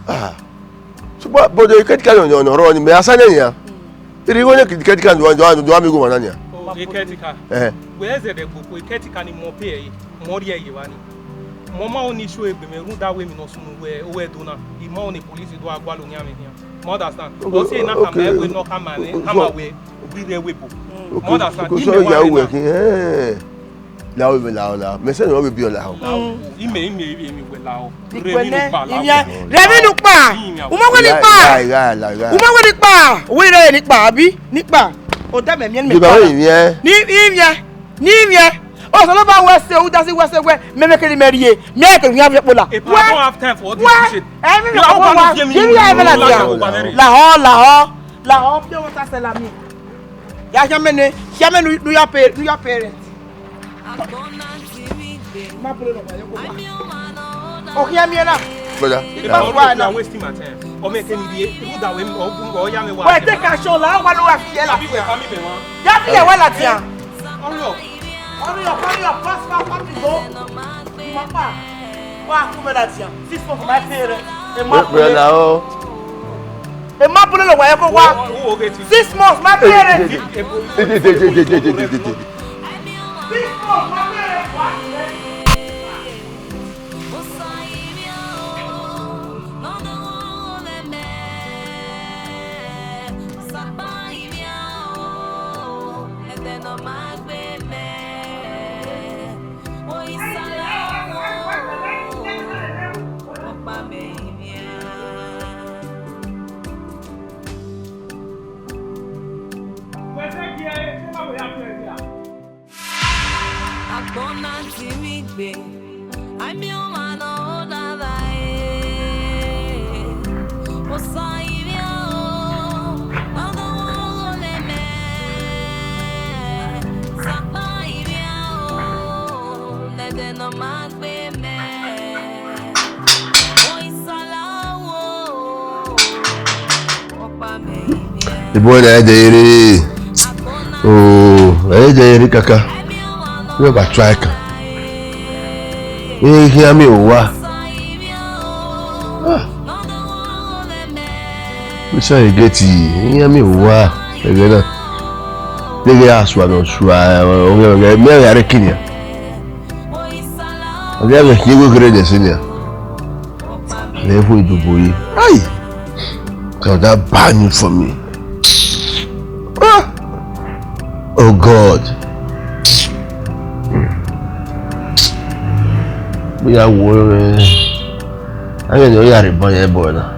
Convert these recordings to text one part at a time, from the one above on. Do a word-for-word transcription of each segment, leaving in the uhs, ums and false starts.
Ah, sugba, but the caretaker nọ, nọ, nọ rrọọ ni, mẹ a sa nẹ nian. Irigho ne caretaker do, do, do, do, amigo wa na nian. Oh, the caretaker. Eh. Wẹ zẹdẹ gbogbo, caretaker ni mọ pay ẹre, mọ rhie ẹre ye evba ni. Mọ ma ho ne issue egbe mwẹ rhunmwuda wẹ emwi ne ọ sunu wẹ, owẹ do na, I ma ho ne police do a gualọ oyan mwẹ nian. You understand? Okay, okay. Ọ si na khama ẹwe nọ khama ne, khama wẹ, obi rre ẹwe ebo. Okay, you understand? Okay, so ya wẹ khin, eh. Lahọ, mẹ lahọ, lahọ. Mẹ sẹ ne ọ vbe biẹ lahọ. Lahọ. Imẹ, imẹ, imẹ, imẹ wẹ lahọ. Ikpẹnẹ, ivia. Rẹmi nu kpa. Uma wẹ ni kpa. Igha, igha, igha. Uma wẹ ni kpa. Wẹ rẹ ni kpa, abi? Ni kpa. O da mẹ miẹn ni mẹ kpa. Ni ivia. Ni ivia. Ni ivia. Osanobua wẹ sẹ, u da si wẹ sẹ wẹ, mẹ vbe kere mẹ rhie. Mẹ kere u yan vbe kpola. Wẹ. I don't have time for all this bullshit. Ẹ mi mẹ kọ wa. Give me a vela dia. Lahọ, lahọ. Lahọ, pure water sell am. Ya, ya mẹ ne, ya mẹ ne, ne u ya pay, ne u ya pay rent. Ma pray no, ma yo ko wa. O khian miẹn na. Brother. Iba wa na. You are wasting my time. O me ke ni die, ibu da we, o, o, o ya me wa. Wẹ te ka sho la, wa lo wa fi ye la. Abi we ka mi be wan. Ya fi ye wa la tian. Hurry up. Hurry up, hurry up, fast, fast, fast, go. Ma pa. Wa ku me la tian. Six months my pay rent. E ma pray la o. E ma pray lo wa ye ko wa. Six months my pay rent. Six months my pay rent. Agbọn na ti mi gbe, ami ọmwa nọ dada e. Osa ivia o, ọdọ wo ne mẹ, sakpa ivia o, nẹdẹ nọ ma gbe mẹ. Oisa la wo, ọkpa mẹ ivia. Ebo na ẹdẹ ere. Oh, ẹdẹ ere kaka. Yóò bá try kan. Ee, khian mi owa. Ah. Misa egeti, khian mi owa. Ẹgbẹ na. Deghe asua nọ sua, ọghe, ọghe, mẹ ọghe are kinian. Ọghe mẹ khian egbe kere de senior. Level idobo ye. Ai! God, that bad news for me. Ah! Oh God. We are worried. I mean, we are born here, boy now.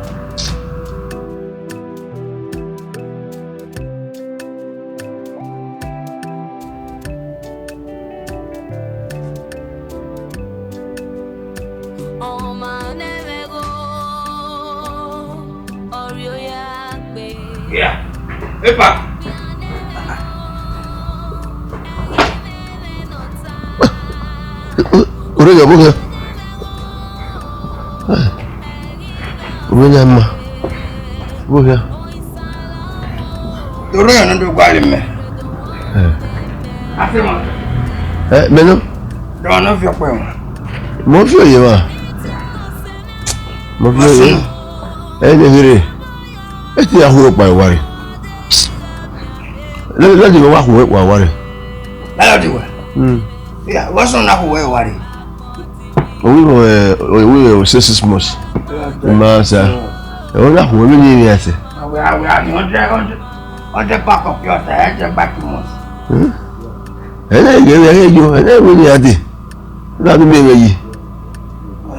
Ọma ne ẹmwẹ gho, ọ rhie oya gbe. Yeah. Epa. Ore ya, vbọ khian? Ore ya ma. Vbọ khian? Ore ya ne do gualọ mẹ. Eh. Ase ma. Eh, mẹ nọ. Dọ nọ fi ọkpẹ wọn. Mọ fi oye wa. Mọ fi oye. Ẹ ne ghere. Ẹ ti ya hu ọkpa wa re. Lẹ́yìn lẹ́yìn wa hu ọkpa wa re. Lẹ́yìn ọdún wa. Hmm. Ya, wọ́n sọ na hu ọkpa wa re. Owi, eh, owi, eh, six, six months. Ma sa. Eh, ọ na khuo vbene emwi a sẹ. Awe, awe, awe, hundred, hundred, hundred pack of pure water, hundred pack months. Hmm? Ẹnẹ ghe vbe ẹre yo, ẹnẹ vbe ne a dee. Na du miẹn mwẹ yi.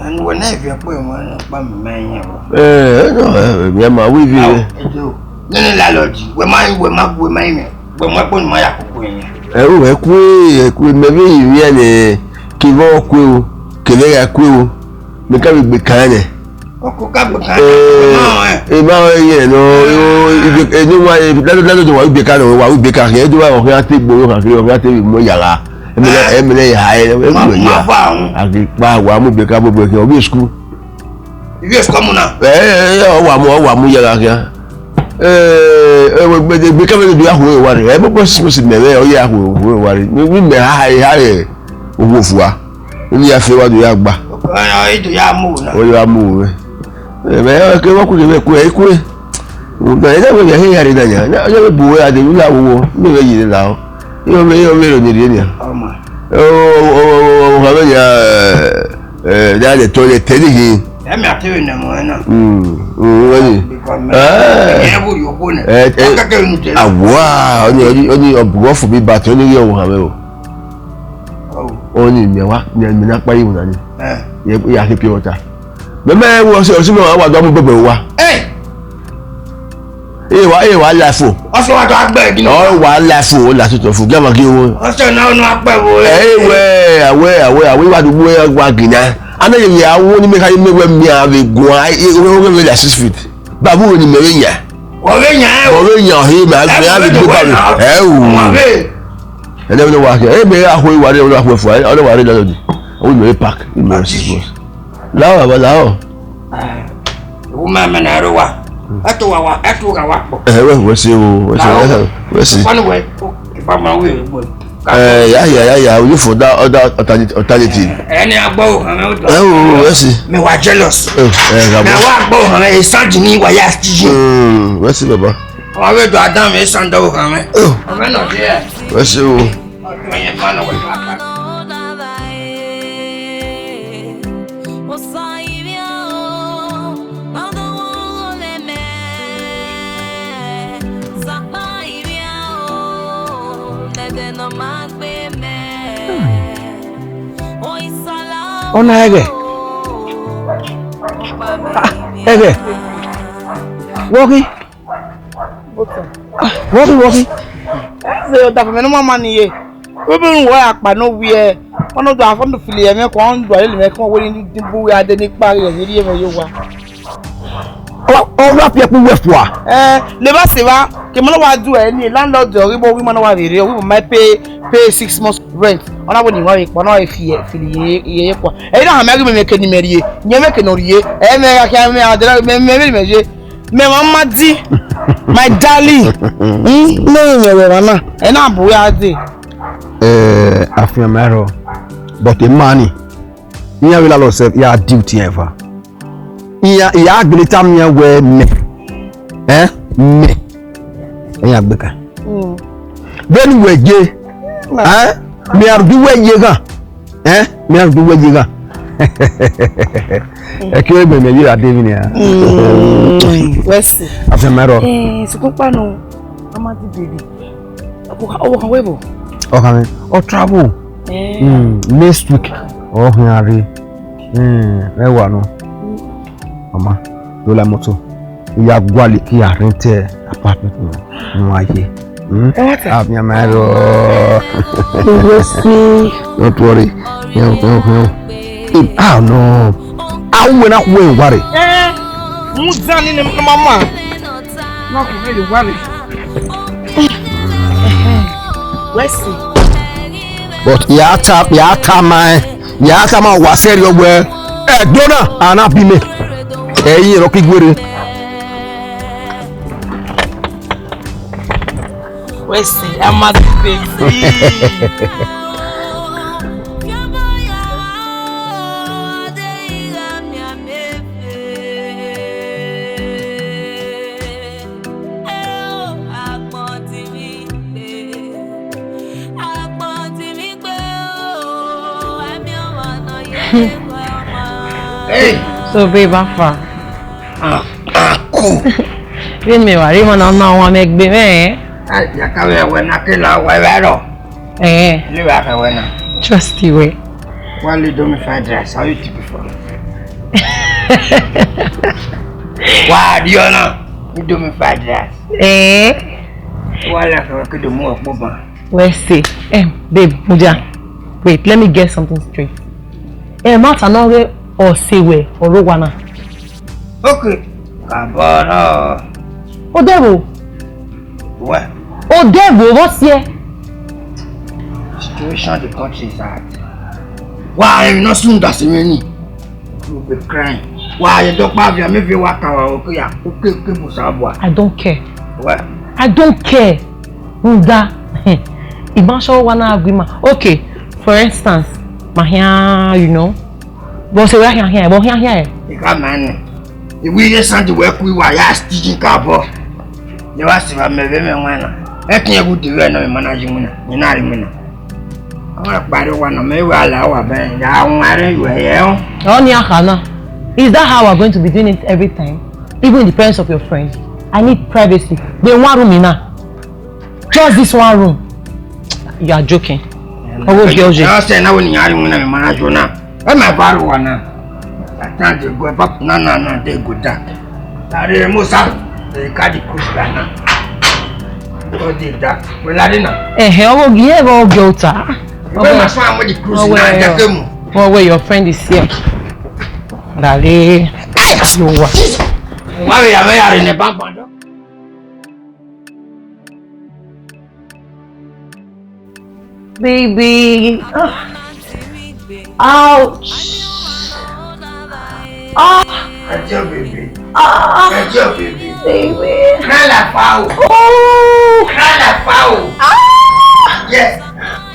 Ẹn, wẹ na viọ kpe emwa na kpa mẹ ma yẹn vbọ. Eh, no, eh, mi ma wi vi. Ao, vbe. Ejo. Nene landlord, wẹ ma, wẹ ma, wẹ ma yẹn. Wẹ mu ẹkpo ne ma ya koko yẹn. Ẹ o, ẹ kue, ẹ kue, mẹ vbe yi vbiẹ nẹ, kevbe ọ kue o, kevbe gha kue o, mẹ ka vbe gbe kan nẹ. Ọkọ ka gbe kan. Eh, ma họn ẹ. Ẹ ma họn ẹ yẹn nọ, o, ibe, ẹ, ne wa, ẹ, dado, dado, wa ru ibe kan nọ, wa ru ibe kan, ẹ do wa, ọ khian te gbe, ọ khian te mu ya gha. Ẹ mẹ nẹ, ẹ mẹ nẹ ya, ẹ, ẹ, ma, ẹ, ma ya. Fa ahun. A ghi kpa, wa mu ibe kan, bọbọ, ọ ghi school. Ivie school mu na. Ẹ, ẹ, ẹ, ọ wa mu, ọ wa mu ya gha khian. Ẹ, ẹ, wẹ, gbe, gbe, kẹmẹ do ya khuẹ wa rre. Ẹ, bọbọ, sisi, mẹ vbe, ọ ya khuẹ, khuẹ wa rre. Mi, mi mẹ ha, ha, ha, ẹ, owó fua. Eni ya fe wa do ya gba. Ọkọ, ẹ, ẹ, do ya mu na. Ọ ya mu wẹ. Ẹ, mẹ, ẹ, ke wa ku, ke mẹ ku, ẹ, ku, ẹ. Mẹ, ẹ, mẹ, ẹ, ya rre na ya. Na, ya bu wẹ, a de, u la wo, wo. Mi vbe yi la o. Iyo, mi, iyo, mi ro ni rie nia. Ọma. O, o, o, o, o, ha vbe ya, ẹ, ẹ, da de to le te ni hin. Ẹ mi a te vbe nọ ẹmwẹ na. Mm, mm, wẹ ni. Because mẹ, ẹ, ẹ, ẹ, bu yo ko nẹ. Ẹ, ẹ, ọ kẹkẹ nu te. Awa, ọ ni, ọ ni, ọ ni, ọ bu ọfọ mi ba te, ọ ni ye ọwọ ha mẹ o. Oh. Ọ ni mẹ wa, mẹ, mẹ na kpa yi wuna ni. Ẹ. Ye, ya ke pure water. Mẹ, mẹ, wọ se, ọ si mẹ wa, wa do mu bẹbẹ wa. Ẹ. Ẹ wa, ẹ wa life o. Ọ sẹ wa do agbẹ gini? Ọ wa life o, la tutu fu, gama gi wo. Ọ sẹ na ọnu akpẹ wo. Ẹ wẹ, awẹ, awẹ, awẹ, wa du wẹ wa gina. Ana ye ya wo ni me ka me wẹ mi a vbe guan, e, e, we, we, we la six feet. Babu we ni me vbe yan. Ọ vbe yan, ẹ. Ọ vbe yan, he, ma, ẹ, me a vbe gbe ba mi. Ẹ o. Ọmọ vbe. Ẹ ne wa ke. Ẹ me a ho wa re, wa ho fo. Ẹ ne wa re lọ di. O me park, o me six months. Lao, baba, lao. Ẹ, u ma mẹ na ro wa. Ẹ to wa wa, ẹ to gha wa kpọ. Ẹ, wẹ, wẹ si o, wẹ si, wẹ si. Kwani wẹ, o, ifa ma wẹ, wẹ. Ẹ, ya, ya, ya, ya, you for that other alternative, alternative. Ẹ, ẹni a gbọ o, hàn mẹ o dọ. Ẹ, o, wẹ si. Mẹ wa jealous. Ẹ, ẹ, gha bọ. Mẹ wa gbọ o, hàn mẹ, e sound ni wa ya ti ye. Mm, wẹ si, baba. Ọ wa vbe do adam, e sound o, hàn mẹ. Ẹ. Ọ mẹ nọ di ẹ. Wẹ si o. Ọna ẹghẹ. Ah, ẹghẹ. Wọghi. Wọghi, wọghi. Ẹzẹ ọdafẹn mẹ ne ọ ma ma ni ye. Vbe unu wẹ akpa ne ọ wiẹ, ọ nọ do afọ do fili ẹmwẹ kua, ọ do alele mwẹ kua, wẹ ni bu wẹ ade ni kpa ghe rhie mwẹ ye owa. Ọ, ọ wa fi ẹkpo wẹ fua. Ẹ, levba sẹ evba, ke ma na wa du ẹ ni, landlord ọ ghi bo, ọ ghi ma na wa vbe rre, ọ ghi ma pay, pay six months rent. Ọ na wẹ ne I wa vbe kpa, ọ na wa vbe fi, fili ye, ye, ye kua. Ẹ i na hama ghi mẹ, mẹ ke ne imẹ rrie, yẹn mẹ ke ne ọ rrie, ẹ mẹ gha khian mẹ a dẹ mẹ, mẹ vbe ne imẹ ye. Mẹ mwa ma di, my darling. Hmm? Ne ẹ mwẹ vbe emwa na, ẹ na bu ya dee. Eh, afianma ẹrọ, but emwa ni, iran vbe lalọ sẹ, ya duty iran eva. Iran, I ya gele tama iran wẹẹ mẹ, eh, mẹ, iran gbe kan. Mm. Vbene uwẹ ye, eh, mẹ a rhunmwuda uwẹ ye ghan. Eh, mẹ a rhunmwuda uwẹ ye ghan. Ẹ kẹ mẹ, mẹ ye ra de vbene a. Mm, wẹ si. Afianma ẹrọ. Eh, sukun kpa nọ, a ma di baby. Ọvbokhan wẹ vbo? Ọvbokhan mwẹ, ọ travel. Eh. Mm, next week, ọ khian rre. Mm, ẹ wa nọ. Mama, do la motor. I ya gualọ ke I ya rent apartment nọ, ne uwa ye. Hmm? Ẹ wa ta. Afianma ẹrọ. Wẹ si. Don't worry. Hẹn o, hẹn o, hẹn o. Eh, ah, no. A wẹ na wẹ wa re. Eh, mu zan ni ne mama. Na ku me yo wa re. Wẹ si. But ya ta, ya ta ma, ya ta ma wa sẹrriọ wẹẹ, Ẹdo na, a na bi mẹ. Ẹ i rẹn ọ ke guerre. Wẹ si, a ma di baby. Hey. So, babe, how far? Ah, ah, cool. Vbene mẹ wa rre emwa na na wan mẹ gbe mwẹ. Ah, ya ka vbe wẹ na ke la wa vbe rọ. Eh. Ni wa ka wẹ na. Trust you, eh. Wa le do mi fried rice, how you think before? Wa di ọna, mi do mi fried rice. Eh. Wa la ka ke do mu ọkpọ ban. Wẹ se, em, babe, mudia. Wait, let me get something straight. Eh, matter no re ọ se wẹ, ọ rre owa na. Okay. Kabọ nọ. Odẹ vbo? Wẹ. Odẹ vbo, vbọ siẹ? Situation the country is hard. Wa emwi ne ọ sunu da se mwẹ ni. You be crying. Wa ye dọkpa via, maybe wa ka wa oke ya, oke, oke, Musa bua. I don't care. Wẹ. I don't care. Rhunmwuda, I ma sure wa na agree ma. Okay, for instance, ma khian, you know, but say we khian khian, but khian khian, eh. I ka ma nẹ. Iwi ye sandi wẹ ku iwa ya stijin ka bọ. Ne wa si wa mẹ vbe mẹ wan na. Ẹtin ẹvbo de vẹ nọ, emwi na yi winna, emwi na yi winna. Ọ ma kpare owa nọ, mẹ wa la owa bẹ, ya wan rre yu ẹyẹ o. Ọ ni a kha na. Is that how we're going to be doing it every time? Even in the presence of your friend? I need privacy. They one room enough. Just this one room. You are joking. Ọghe girl je. Ẹ sẹ na wo ni ya ri wina mi mana jo na. Ẹ ma ba ru wa na. Atan de go, ẹ ba na na na de go da. Lare Musa, they carry cruise by now. Go dey da. We lare na. Ẹhẹ, ọghe girl, ọghe girl ta. Ẹ ma sọ àwọn the cruise na, ẹ jẹ́ kí mu. Well, where your friend is here. Lare. Yo wa. Wa we ya, we ya re ne bambam do. Baby. Ouch. Ah. That's your baby. Ah. That's your baby. Baby. Cry like fowl. Oh. Cry like fowl. Ah. Yes.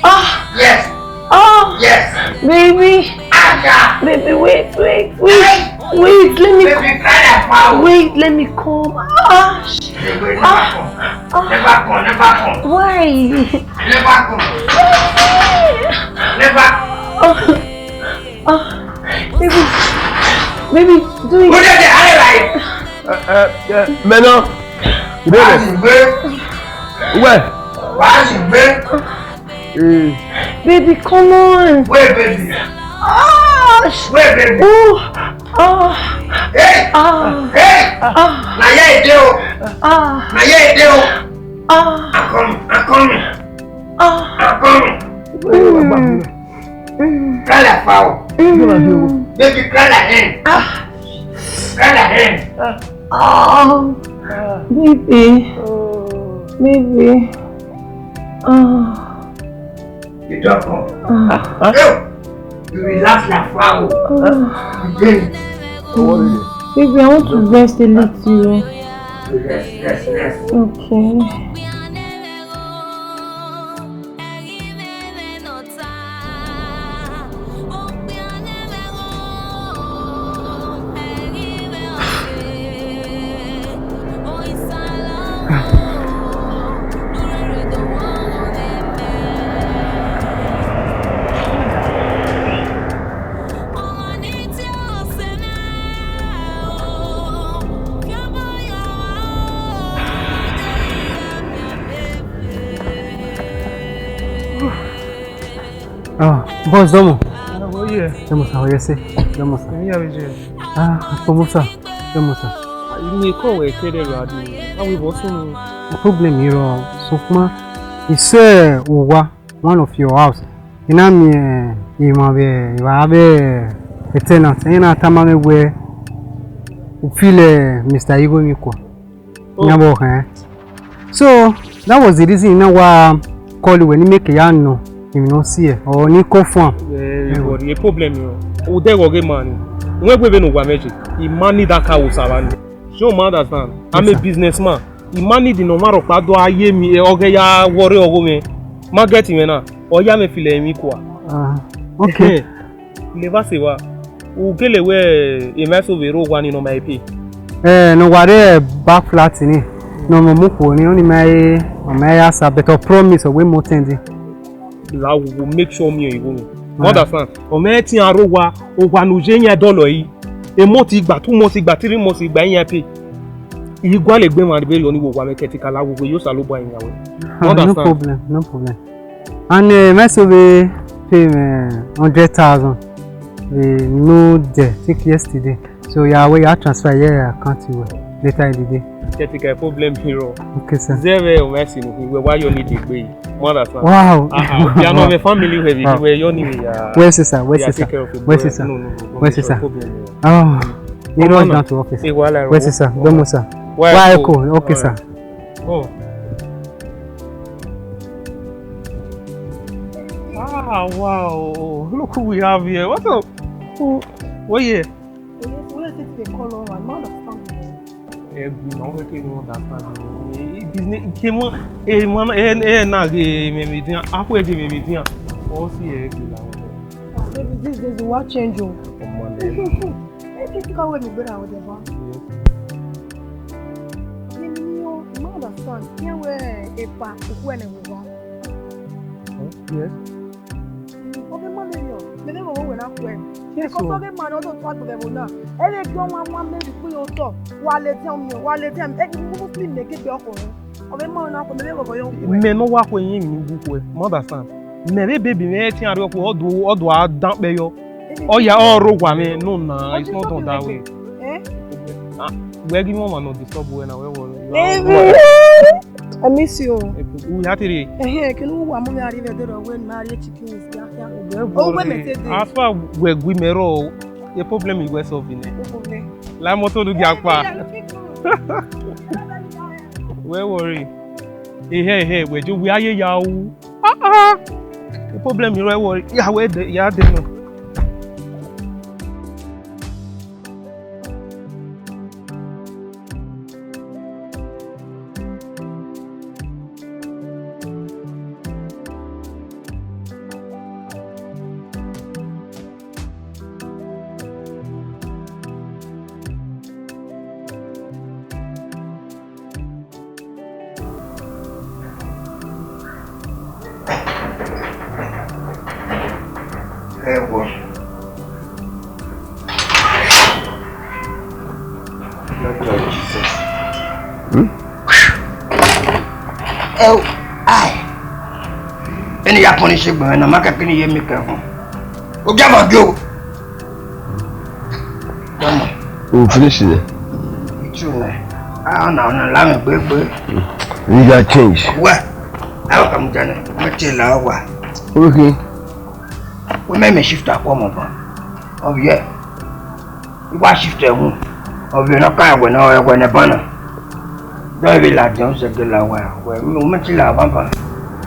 Ah. Yes. Ah. Yes. Baby. Aga. Baby, wait, wait, wait. Hey. Wait, let me. Baby, cry like fowl. Wait, let me come. Ah. Baby, never come. Ah. Never come, never come. Why? Never come. Never. Ah. Ah. Baby. Baby, do it. Who did the high life? Ẹ, ẹ, ẹ, mẹ nọ. Wá sì gbé. Wẹ. Wá sì gbé. Eh. Baby, come on. Wait, baby. Ah. Wait, baby. Oh. Ah. Hey. Ah. Hey. Ah. Na here e dey o. Ah. Na here e dey o. Ah. I'm coming. I'm coming. Ah. I'm coming. Mm. Mm. Cry like fowl. Mm. Baby, cry like hen. Ah. Cry like hen. Ah. Baby. Baby. Ah. You don't come. Ah. Yo, you will laugh like fowl. Ah. Again. Baby, I want to rest a little. Rest, rest, rest. Okay. Ah, boss, dọmọ. Ah, oh, yeah. Dọmọ sa, oh, yes, sir. Dọmọ sa. Yeah, yeah, yeah. Ah, dọmọ sa. Dọmọ sa. Ah, you may call we kere radio. How we boss? Problem here, sokuma. He say, Uwa, one of your house. I na miẹn emwa vbe evba vbe tenant, iran na tama mwẹ wẹẹ, u feel, eh, Mister Ighoemwi kua. Oh. Iran vbe khẹn. So, that was the reason I na wa call wẹ ne I make ya nọ emwi ne ọ si ẹe, or ne I confirm. Eh, yeah. But the problem, you know, u deghẹ ọghe ma ni. Wẹ gbe vbene uwa mwẹ je, I ma need that car Osa vbe ni. You ma understand? I'm a businessman. Yes, sir. I ma need ne ọmwa rhọkpa do a ye mi, eh, ọghe ya wọrre ọghe mwẹ. Ma get mwẹ na. Ọ ya mwẹ feel emwi kua. Ah, okay. Leva se wa. U gele wẹ emwa eso vbe rre owa ni ne ọ ma pay? Eh, ne ọ wa rre back flat ni. Ne ọ mu khuo ni, ọni ma he, ọ ma he answer, but ọ promise ọ wẹ mo attend. La, we will make sure me and you go. You understand? Ọ ma he tian rre owa, owa ne u ye yan dọlọ yi. A month igba, two months igba, three months igba, iran pay. I gualọ egbe emwa vberriọ ni vbe owa mwẹ kẹtin ka la wo wẹ, ye Osanobua rinmwian wẹ. You Ah, no understand? problem, no problem. And uh, my so we pay me hundred thousand. We know there, think yesterday. So yeah, we ya transfer here account you later in the day. Kẹtin ka problem here. Okay, sir. Zẹvbe o, my sin, we wa yọ ni degbe. You understand? Wow. Ah, ah, you are not a family heavy. Wow. We yọ ni we ya. Where's sir? Where's Yeah, sir? Take care of it. Where's sir? No, no, no, no, Where's no sir? problem here. Oh, he Come runs on down now. to office. Hey, wala, Where's sir? Domo sir. Why Why I I go? go? Okay, All sir. right. Oh. Ah, wow. Look who we have here. What's up? Who? What here? Yes, we are sitting in call on one. Man of family. Every man, we can understand. Eh, business, came on. Eh, man, eh, eh, na ge me me dia. Akwe ge me me dia. Oh, see, eh, good now. Ah, baby, these days you want change, oh. Come on, then. Eh, think about when you go down with the van. Yes. Ye mi ni o, I ma understand. Iran wẹ epa, okhuo ẹnẹ vbe owa. Huh? Yes. Ọ vbe ma vberriọ, mẹ vbe vbe wẹ na khuẹ. Yes, Because o. ọ vbe ma ne ọ do tọ agbọn ẹvbo na. Ẹ vbe gie ọmwa ọmwa mẹ vbe ikpẹdẹ otọ. Wa ladian miẹn, wa ladian miẹn. Ẹ, Muslim ne gebe ọkọ rẹ. Ọ vbe ma na khuẹ, mẹ vbe vbe yọ khuẹ. Mẹ ne ọ wa khuẹ yẹn emwi ne u wu khuẹ, ma understand. Mẹ vbe baby mwẹ ẹtin arre ọkhuẹ, ọ do, ọ do a dan kpẹ yọ. Ọ ya, ọ rre owa mwẹ, no na, it's not done that way. Eh? Ah, wẹ ghi mwẹ ọmwa ne ọ disturb wẹ na, wẹ worry. Baby, I miss you. U ya tere? Ehe, kene uwa mu mwẹ a rrie vbe ẹdẹrriọ wẹ ne ma rrie chicken wings ya ya. Wẹ Oh, wẹ worry. mẹ te de. As far wẹ gui mẹ rrọọ, e problem wẹ solve nẹ. No problem. La moto du gia kpa. Wẹ worry. Ehe, ehe, wẹ jo, wẹ a ye ya ru. Ah, ah. E problem rẹ wẹ ya wẹ de, ya de nọ. Ẹ wọ. Lord Jesus. Hmm? Ẹ o, ai. Ẹni ya punish egbe na, ma kẹkẹ ni ye mi kẹfun. O jẹ ma gio. Come on. O finish there. It's true, man. Ah, no, no, la me gbegbe. You got change. Wẹ, a wa ka mu jana, ma te la wa. Okay. Wẹ mẹ mẹ shift akọ mọ ba. Oh yeah. I wa shift ẹwu. Ọ vbe nọ ka ẹwẹ nọ, ẹwẹ nẹ banna. Dọ vbe ladian, u sẹ gele awa, wẹ, u mẹ te la banban.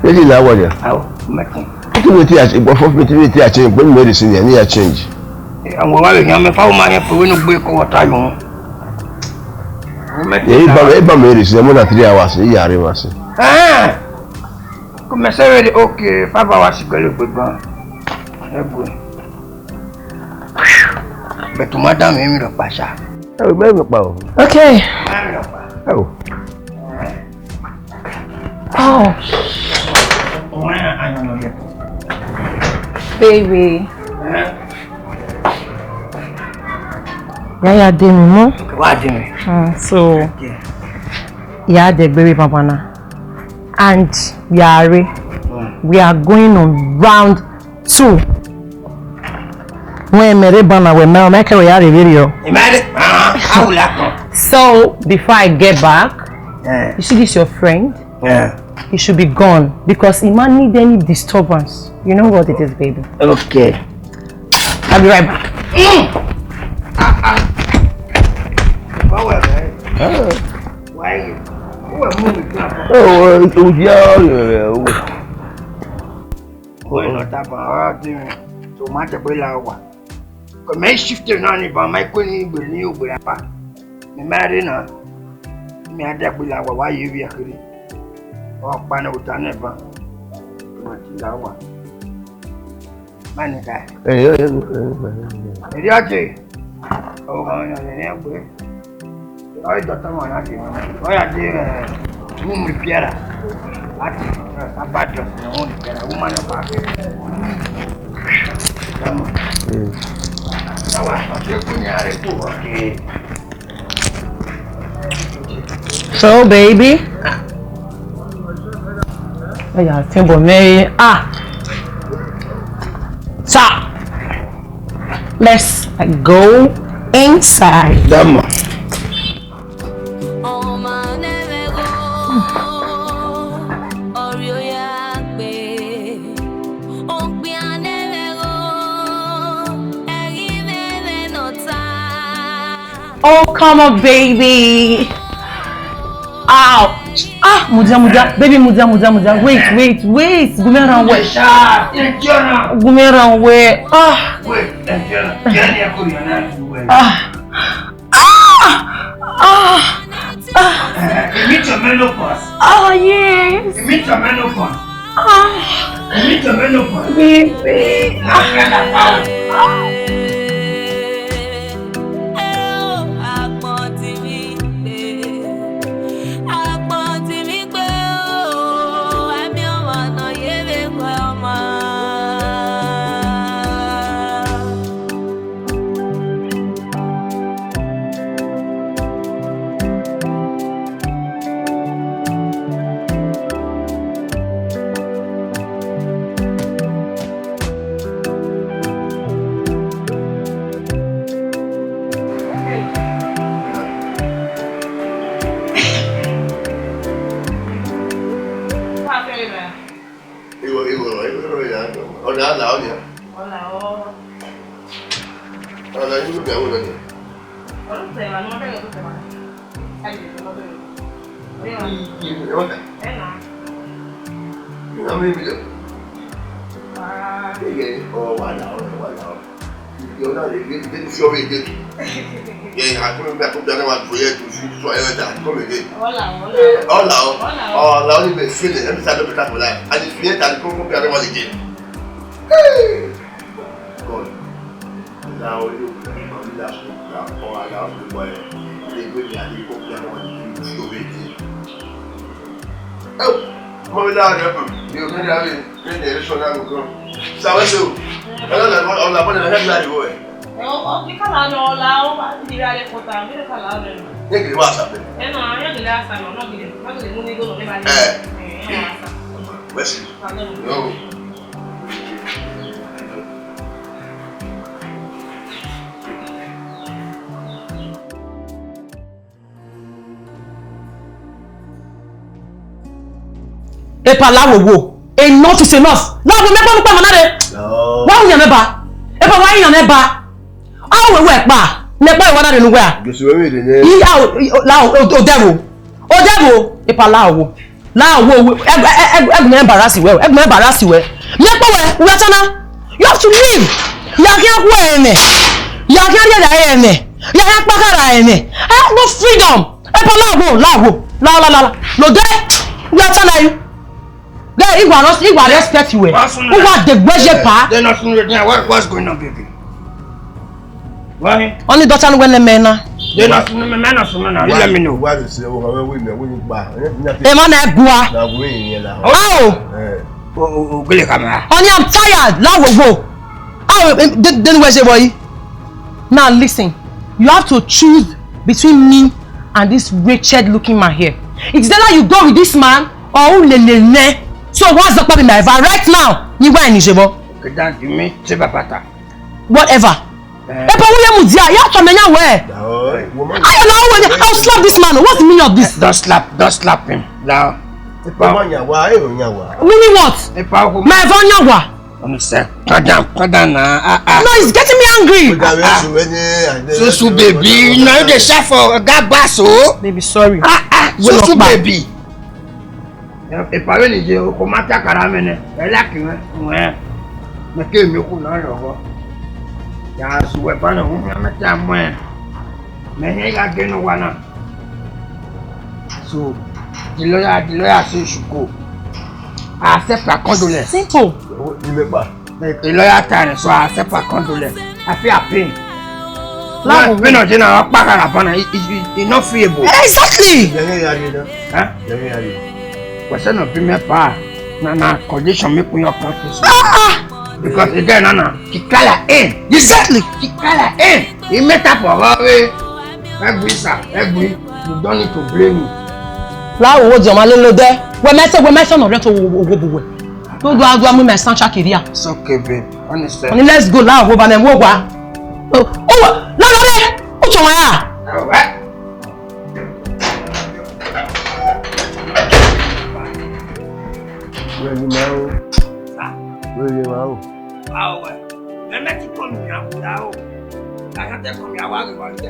Wẹ te la wa dia? Ao, u mẹ te. Te wẹ te a, but for me, te wẹ te a change, but me dey see, I need a change. Àwọn wa vbe yan mẹ fa, u ma yan pe wẹ no gbe ko wọ ta yọ. U mẹ te Ẹ la. ba, ẹ ba me dey see, more than three hours, ẹ ya re ma se. Eh! Ko mẹ sẹ vbe, okay, five hours gele gbe gan. Ẹ bu. But u ma da mwẹ emwi rhọkpa sha. Ẹ o, mẹ rhọkpa o. Okay. Ma rhọkpa. Ẹ o. Oh. Baby. Ya ya de mi mu. Wa de mi. Mm, so, Okay. ya de gbere baba na. And we are re-, Mm. we are going on round two. Wẹ mẹ rre banna, wẹ mẹ, mẹ kẹ wẹ ya rre vberriọ. Imagine, ah, how will I come? So, before I get back, Yeah. you see this your friend? Yeah. He should be gone because he might need any disturbance. You know what it is, baby. Okay. I'll be right back. Mm. Ah, ah. Báwo ẹ̀ bẹ́ẹ̀? Ah. Why you? Who were moving? Oh, uh, oh, yeah, yeah, yeah. Wọ́n lọ dábàá ọ̀rọ̀ dín mi. Tó má jẹ́ pé la wà. Kò mẹ́ shift náà ní ìbọn máa kó ní ìgbèrè ní ògbèrè apá. Mi máa rí náà. Mi á dàgbé la wà wá yìí rí àkèrè. Ọ̀pá ni òtá náà ìbọn. Kò má ti là wà. Má ní ká. Ẹ, ẹ, ẹ, ẹ, ẹ, ẹ. Èrè ọ̀jẹ̀. Ọ̀gá ọ̀yàn lè ní ẹgbẹ́. Ọ̀yà dọ̀tà wọn láti. Ọ̀yà dé, ẹ̀, wọ́n mú piara. Láti, ẹ̀, abájọ, ẹ̀, wọ́n mú piara. Wọ́n máa ń pa. Come on. Mm. So, baby. Ẹ ya tẹn bọ mẹ. Ah. Sir. Let's go inside. Dama. Ọmọ nẹrẹ gho, ọrioya gbe, okpia nẹrẹ gho, ẹghi vbe nọ ta. Oh, come on, baby. Ow. Ah, mudia, mudia. Baby, mudia, mudia, mudia. Wait, wait, wait. Gu mwẹ rhan wẹ. Gu mwẹ rhan wẹ. Ah. Wait, ah. Ah. Ah. Ah. Ah. You meet your menopause? Oh, yes. You meet your menopause? Ah. You meet your menopause? Baby. Ah. Ah. Àpọ̀n tì mí pé o, ẹ̀mí ọmọ náà yé lè wẹ ọmọ. Igho, igho, igho, igho ya dọ. Ọ na la ọ nia. Ọ la ọ. Ọ na yu ga wo na nia. Ọ na tẹ ma, ọ na tẹ ma. Ẹ na. Ina mi mi dẹ. Ighe, ọ wa la ọ, wa la ọ. Yọ na le, le, le, sure we dey. Yeah, I come back, come down, I want to hear to see, so I heard that. Come again. Hola, hola. Hola, oh. Hola, oh. Hola, only be feeling. Let me start to talk like. And if you enter the come, come down, I want again. Hey! God. Now you come down, now, oh, I want to buy. They go there, they come down, I want to do it. Oh, come down, you can have it. Bẹ́ẹ̀ ni, ẹ̀rí sọ̀rọ̀ àgùn kan. Sàwẹ́sẹ̀ o. Ọlọ́run, ọ̀la bọ́lá ẹ̀rọ ẹ̀dùn àdìgbò ẹ̀. Ẹ, ọ, ọ, ní kàlà ọ̀nà ọ̀la, ó bá ti di rẹ̀ alẹ́ kọta, ní kàlà ọ̀nà ẹ̀. Ní kìlì wà sàbẹ̀. Ẹ nà, yóò gèlè àṣà nà, náà gèlè, náà gèlè mú ní gbọ́dọ̀ ní bá dé. Ẹ. Ẹ, ẹ, wà sà. Wẹ́sì. Wà lẹ́nu. Yóò. Epa, la wo wo. Enough is enough. La wo, mẹ kpọnukpọ mọ na re. Wa yan nẹ ba. Epa, wa yan nẹ ba. A wo wẹ kpa. Nẹ kpa wa na re nu wẹ a. Gesi wẹ mi re nẹ. I a o, i o, la o, o, o dẹ wo. O dẹ wo. Epa, la wo. La wo, wo. Ẹ, ẹ, ẹ, ẹ, ẹ, ẹ, embarrass wẹ. Ẹ, embarrass wẹ. Mẹ kpọ wẹ, wẹ ta na. You have to leave. Ya khian hu ẹnẹ. Ya khian rhie ẹnẹ. Ya khian kpakara ẹnẹ. I have no freedom. Epa, la wo, la wo, la, la, la, la. No dey, we are telling you. Then he will not, he will respect you, eh. What's on Who that? What the budget pa? They're not sure. What, what's going on, baby? Why? Only daughter when the men na. They're not sure, men are sure now. You let me know. Why they say, oh, we, we, we, we, we, Emma na gua. Na we in here now. Oh. Eh. Oh, oh, oh, gele camera. Only I'm tired. La wo wo. Oh, eh, then, then where's your boy? Now listen, you have to choose between me and this wretched looking man here. It's either you go with this man or u lele nẹ. So what's the problem, Eva? Right now, ni wa ni jebo. Kẹdẹ ju mi ṣe bàbá ta. Whatever. Eh. Epa, wo ye mu dia? Ya tọ mẹ yan wẹ. Ayo na wo ni, I'll slap this man. What's the meaning of this? Don't slap, don't slap him. Now. Epa, ma yan wa, e o yan wa. Meaning what? Epa, wo My Eva yan wa. Honestly, calm down, calm down now. Ah, ah. No, he's getting me angry. Susu baby, now you dey shout for Gagba so. Baby, sorry. Ah, ah, Susu baby. Epa we ni je o ko ma ta kara me ne. E la ki me. Me ke mi ku na yo go. Ya su we ba na hu me ta mo. Me he ga ge no wa na. So, the lawyer, the lawyer say you should go. I accept her condolence. Simple. Remember. The, the lawyer time, so I accept her condolence. I feel her pain. Láwo. When, when ọjọ́ náà pa ara bọ́nà, it, it, it, it not feasible. Exactly. Huh? Question of me pa na na condition me kun your practice. Ah, ah. Because the girl nana, she cry like hen. Exactly. She cry like hen. He made up for her way. Every sir, every, you don't need to blame me. La wo wo diọma lele odẹ. Wẹ mẹ sẹ, wẹ mẹ sẹ ọnọ rẹ to wo wo bu wẹ. To do a do a mu mẹ san cha kiri a. It's okay, babe. Honestly. Let's go la wo ba mẹ wo wa. O, o, la la re. O tọ wa ya. All right. Where you now? Where you now? Awe, mẹ mẹ ti kọ mi awu ra o. Ka ya te kọ mi awu a ghi wa te.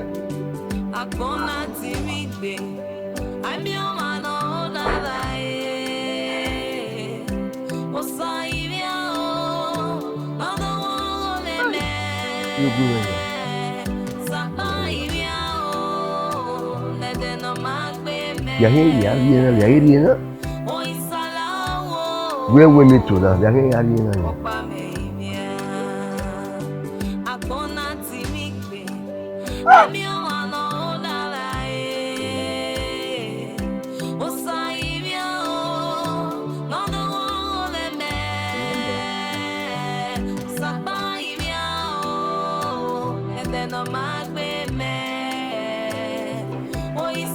Agbọn na ti mi gbe, a miẹn ọmwa ne ọ na ra e. Osa ivbiaro, ọ do ghọghọ mwẹ mẹ. Sapa ivbiaro, nẹdẹ ne ọ ma gbe mẹ. Ya he ya vbiẹ na, ya he rrie na. Wẹ wẹ ne to na, ya ghe ya rrie na nẹ.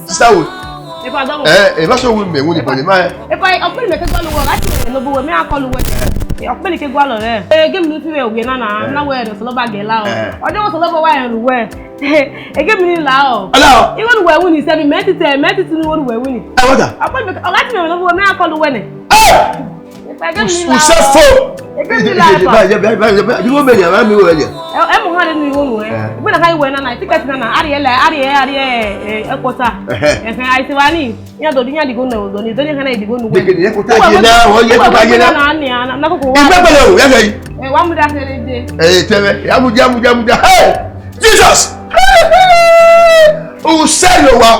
Sister wo? Epa dọmọ. Eh, e ma so wi mẹ wo ni bọ ni ma. Epa, ọkpẹn mẹ ke gua lọ wẹ, ọ gha tie mẹ ne ọ bu wẹ, mẹ a kọlu wẹ. Ọkpẹn ke gua lọ rẹ. Eh, game ni fi wẹ ogie na na, na wẹ ẹdọ sọlọ ba gẹ la o. Eh. Ọjọ wo sọlọ ba wa ẹn ru wẹ. Ege mi ni la o. Ala o. Igho ne uwẹ winna sẹ, mẹ titẹ, mẹ titi ne igho ne uwẹ winna. Eh, what? Ọkpẹn mẹ, ọ gha tie mẹ ne ọ bu wẹ, mẹ a kọlu wẹ nẹ. Eh! Epa, ege mi ni la o. Use fo. Ege mi ni la, epa. Ba, ba, ba, ba, ba, you go make am, me well. Ẹ, ẹ mu hàn nínú igho nu ẹ. Eh. Ugbẹn na ka iwẹ na na, ticket na na, a rhie la, a rhie, a rhie, eh, headquarter. Ẹhẹ. Ẹhẹ, a i se wa ni, iran do, iran digho nẹ, do ni, do ni khana digho nu wẹ. Deke ni headquarter ye na, ọ ye headquarter ye na. Na, na, na, na, koko wa. Igbe pẹlẹ o, ya gẹ yi. Ẹ, wa mu da kere de. Ẹ, tẹmẹ, ya mu, ya mu, ya mu, ya. Hey! Jesus! Who said you were?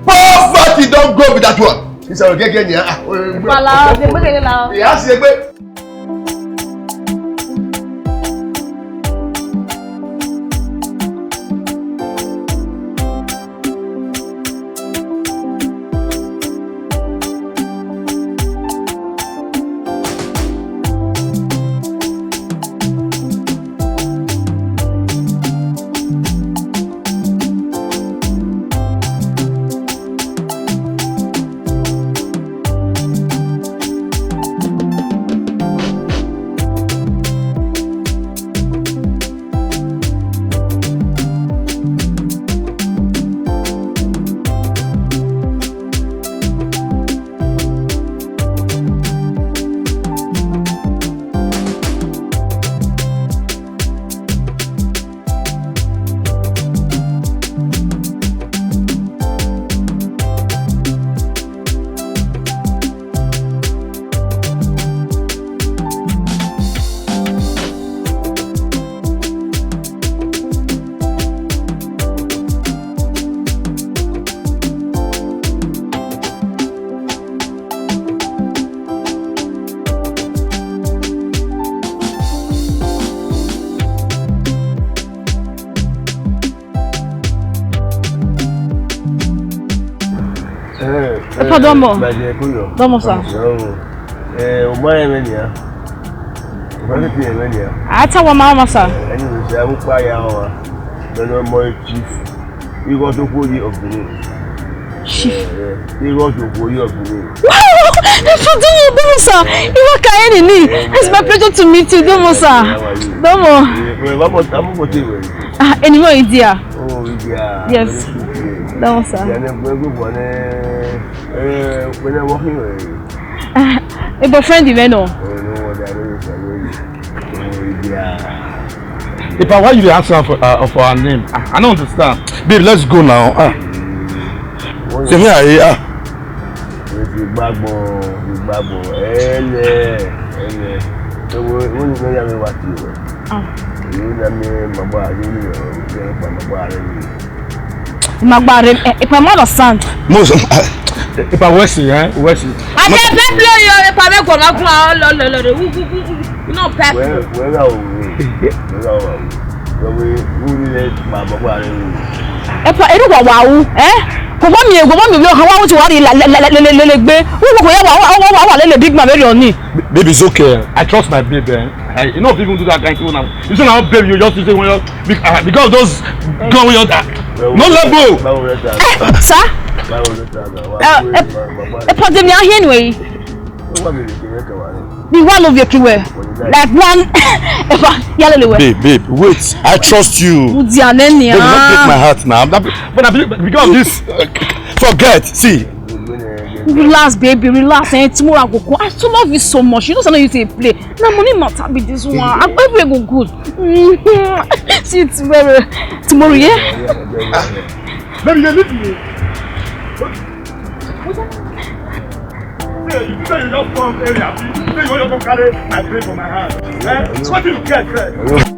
Poverty don't go with that one. He said, okay, okay, yeah. Pala, de gbegere la. Ìyá sì gbé. Eh, Epa, eh, dọmọ. Dọmọ, sir. Dọmọ, sir. Eh, o ma ẹmwẹ nia? O ma ẹmwẹ nia? A ta wa ma, ma, sir. Eh, ẹni wẹ sẹ, a mu kpa ya wa. Bẹlẹ ọmọ chief. Igho to khuo yi ọgbẹnẹ. Chief. Eh, eh, igho to khuo yi ọgbẹnẹ. Wow! Epa, dọmọ, dọmọ, sir. Igho ka ẹni ni. It's my pleasure to meet you, dọmọ, sir. How are you? Dọmọ. Eh, eh, vamos, vamos contigo. Ah, ẹni mọ ìdí a. Oh, ìdí a. Yes. Very good. Dọmọ, sir. Ìdí a nẹ, gbẹ, gbẹ, gbẹ, nẹ, eh, when I walk in, eh. Ah, a boyfriend, you know. Oh, no, that is, I know you. Oh, ìdí a. Epa, why you dey ask her for, uh, for her name? I, I don't understand. Babe, let's go now. Ah. What? Same here, eh, ah. Wẹ ti gbagbọn, ti gbagbọn, ẹlẹ, ẹlẹ. Ewo, ewo ni mẹ ya mẹ wa tie wẹ. Ah. Ewo na mẹ ma gba, ewo ni mẹ, mẹ pa ma gba rẹ ni. Ma gba rẹ, eh, Epa, ma understand. Mo sọ, ah, Epa wẹ si, eh, wẹ si. A jẹ pẹpẹ yo, Epa mẹ gọmọ gba, ọ lọ, lọ, lọ, lọ, wu, wu, wu, wu. No, pep. Wẹ, wẹ gha o we. Wẹ gha o we. Wẹ we, wu ni lẹ ma ma gba rẹ wu. Epa, eru wa wa wu, eh? Kò bọ́ mi, kò bọ́ mi, wẹ, wa wu ti wa ri la, la, la, la, le, le, le, le gbe. Wu, wu, kò yẹ wa, wa, wa, wa, wa, le, le big man, very on ni. Babe, it's okay. I trust my babe, eh? I, you know, people do that kind of thing now. You see now, baby, you just say when you be- ah, because of those gun with your dad. No level. Sir? Ẹ pọdẹ mi ahie nu ẹre. Bi wa lo viẹ kiwẹ. Like one. Efa, ya lele wẹ. Babe, babe, wait. I trust you. Udia neni. Babe, don't break my heart now. But I believe because of this. Forget. See. Relax, baby, relax. Eh, tomorrow I go come. I still love you so much. You know, I know you take play. Na money matter be this one. I, everywhere go good. See you tomorrow. Tomorrow, yeah? Baby, you leave me. Say, you say you just come area. Say you just come carry my plate for my hand. Eh? What do you get, sir?